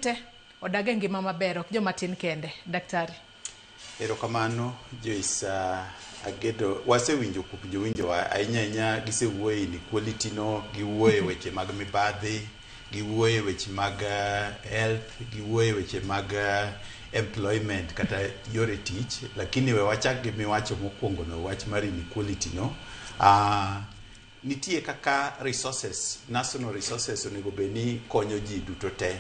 Te odag e ngima maber, ok joma tin kende. Daktari. Erokamano Joyce, Agedo wasewinjo kuom jowinjowa ahinya ahinya gisewuoyo e inequality no, giwuoyo e weche mag mibadhi, giwuoyo e weche mag health, giwuoyo e weche mag employment kata yore tich, lakini we wachak gi miwacho mokwongo no, wach mar inequality no. Nitie kaka resources, national resources onego bed ni konyo ji duto te.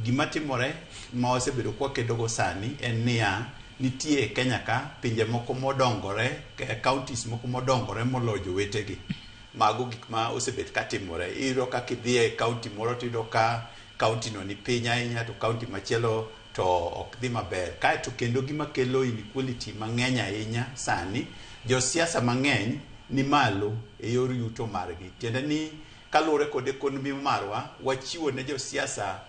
Gima timore ma wasebedo kwakedo go sani en niya, nitie e Kenya ka pinje moko modongore, counties moko modongore moloyo jowetegi. Mago gik ma osebet katimore. Iyudo ka kidhi e county moro tiyudo ka county no ni piny ahinya to county machielo to ok dhi maber. Kaeto kendo gima kelo inequality mang'eny ahinya sani, josiasa mang'eny ni malo e yor yuto margi. Tiende ni kaluwore kod economy marwa, wachiwo ne josiasa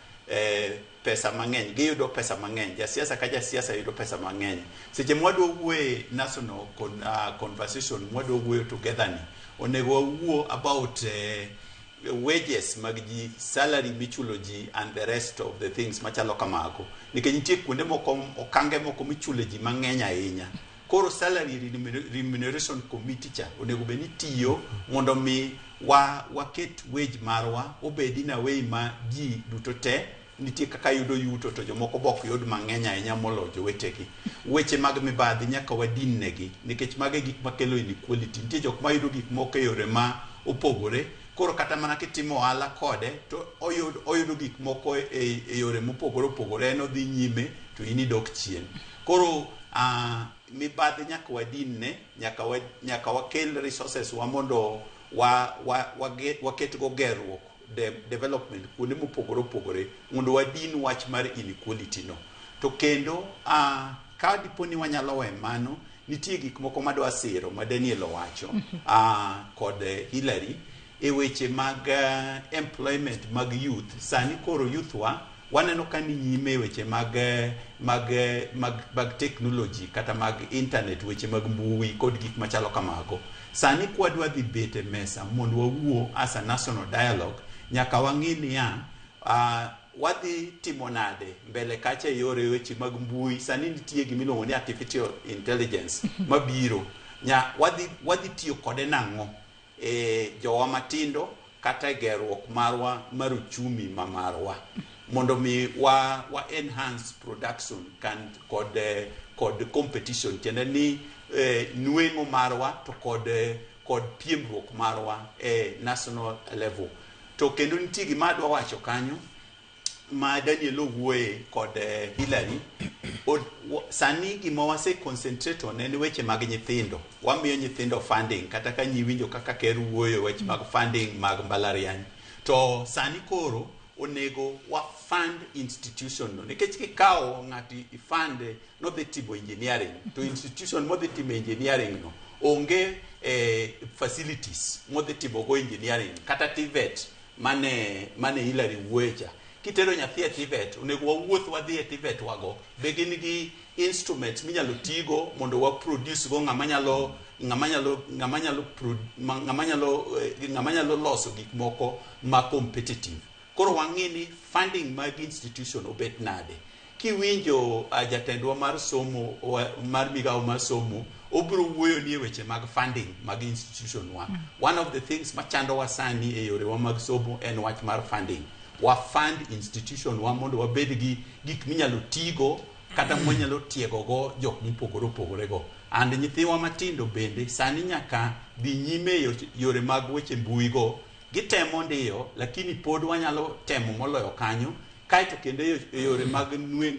pesa mang'eny, giyudo pesa mang'eny. Jasiasa ka jasiasa yudo pesa mang'eny. Seche mwadwa wuoye national conversation, mwadwa wuoyo together ni, onego wawuo about wages mag ji, salary michulo ji and the rest of the things machalo kamago. Nikech nitie kuonde moko, okange moko michule ji mang'eny ahinya. Koro salary remuneration committee cha onego bed ni tiyo mondo mi waket wage marwa obed in a way ma ji duto te nitie kaka yudo yuto to jomoko be ok yud mang'eny ahinya moloyo jowetegi. Weche mag mibadhi nyaka wadin negi nikech mago e gik makelo inequality. Nitie jok mayudo gik moko e yore ma opogore, koro kata mana kitimo ohala kode to oyudo gik moko e yore mopogore opogore, en odhi nyime to in idok chien. Koro mibadhi nyaka wadin ne, nyaka wakel resources wa mondo waket go gerruok, development kuonde mopogore opogore mondo wadin wach mar inequality no. To kendo ka dipo ni wanyalo we mano, nitie gik moko madwa siro ma Daniel owacho kod Hillary e weche mag employment mag youth. Sani koro youth wa waneno ka ni nyime e weche mag technology kata mag internet, weche mag mbui kod gik machalo kamago. Sani kwadwa dhi bet e mesa mondo wawuo as a national dialogue, nyaka wang'i niya, wadhi timo nade mbele kacha e yore weche mag mbui. Sani nitie gimiluongo ni artificial intelligence mabiro, wadhi tiyo kode nang'o e jowa matindo kata e gerruok marwa mar uchumi ma marwa mondo mi wa enhance production kod competition, tiende ni nweng'o marwa to kod piemruok marwa e national level. To kendo nitie gima adwa wacho kanyo ma Daniel owuoye kod Hillary. Sani gima wase concentrate on en weche mag nyithindo. Wamiyo nyithindo funding, kata ka nyiwinjo kaka ker wuoyo weche mag funding mag mbalariany. To sani koro onego wa fund institution no, nikech kikawo ng'ato i fund nodhi timo engineering, to institution modhi timo engineering no onge facilities modhi timo go engineering, kata TVET mane Hillary wuoye cha. Kitero nyathi e TVET, onego wawuoth wadhi e TVET wago be gin gi instruments minyalo tigo mondo wa produce go ng'ama nyalo loso gik moko ma competitive. Koro wang'i ni funding mag institution obet nade. Kiwinjo jatendwa mar somo, mar migawo mar somo, obiro wuoyo ni e weche mag funding mag institution wa. One of the things machandowa sani e yorewa mag somo en wach mar funding. Wa fund institution wa mondo wabed gi gik minyalo tigo kata mwanyalo tiegogo jok mopogore opogore go. And nyithiwa matindo bende sani nyaka dhi nyime e yore mag weche mbui go. Gitemo ndiyo, lakini pod wanyalo temo moloyo kanyo. Kaeto kendo e yore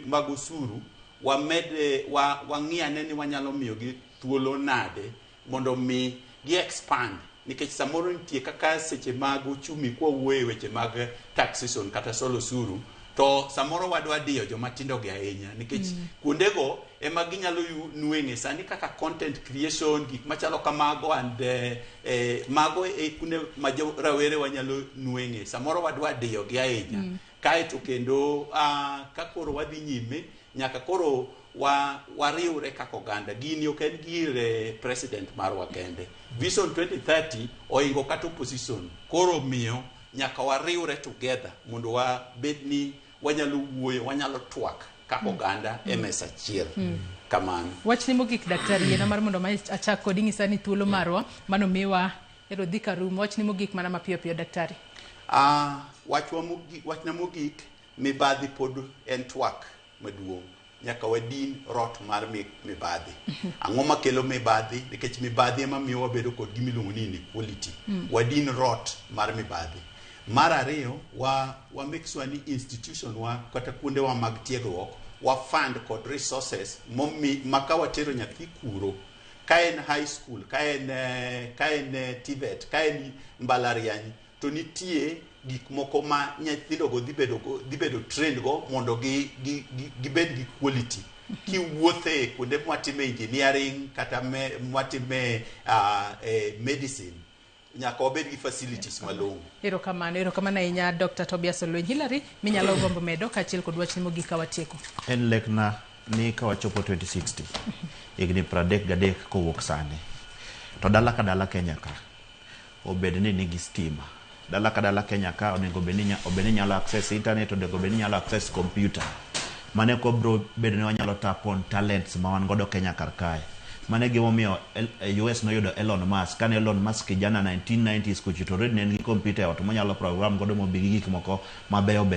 mag osuru, wang'i ane ni wanyalo miyogi thuolo nade mondo mi gi expand, nikech samoro nitie kaka seche mag uchumi kwa wuoyo e weche mag taxation kata solo osuru, to samoro wadwa diyo joma tindo gi ahinya nikech kuondego ema ginyalo nweng'e sani kaka content creation, gik machalo kamago, and mago e kuonde ma jo rawere wanyalo nweng'e. Samoro wadwa diyo gi ahinya. Kaeto kendo ka koro wadhi nyime, nyaka koro wariwre kaka oganda. Gini ok en gir president marwa kende. Vision 2030 oingo kata opposition. Koro miyo nyaka wariwre together mondo wabed ni Wanyalo wuoyo, wanyalo twak kaka oganda e mesa achiel. Kamano. Wachni mogik, daktari, yiena mar mondo ma achak kodi ng'isa ni thuolo marwa mano miwa ero dhi ka rumo. Wachni mogik mana mapiyo piyo, daktari. Wachwa mogik, wachna mogik, mibadhi pod en twak maduong'. Nyaka wadin rot mar mibadhi. Ang'o makelo mibadhi? Nikech mibadhi ema miyo wabedo kod gima iluongo ni inequality. Wadin rot mar mibadhi. Mar ariyo, wa make sure ni institution wa kata kuonde wa mag tiegruok wa fund kod resources momi ma ka watero nyathi kuro, ka en high school, ka en TVET, ka en mbalariany, to nitie gik moko ma nyithindogo dhi bedo trained go mondo gibed gi quality. Kiwuothe kuonde mwatime engineering kata mwatime medicine, nyaka wabed gi facilities malong'o. Erokamano, erokamano ahinya, Dr. Tobias Olweny. Hilary, minyalo gombo medo kaachiel kod wachni mogik ka watieko. En lekna ni ka wachopo 2060, higni 33 kowuok sani, to dala ka dala Kenya ka obed ni nigi stima. Dala ka dala Kenya ka onego obed ni nyalo access internet, onego bed ni nyalo access computer. Mano eko biro bedo ni wanyalo tap on talents ma wan godo Kenya kar kae. Mano e gimomiyo US noyudo Elon Musk. Kane Elon Musk kijana 1990s kucho, to already ne en gi computer e ot monyalo program godo mobi gi gik moko mabeyo beyo.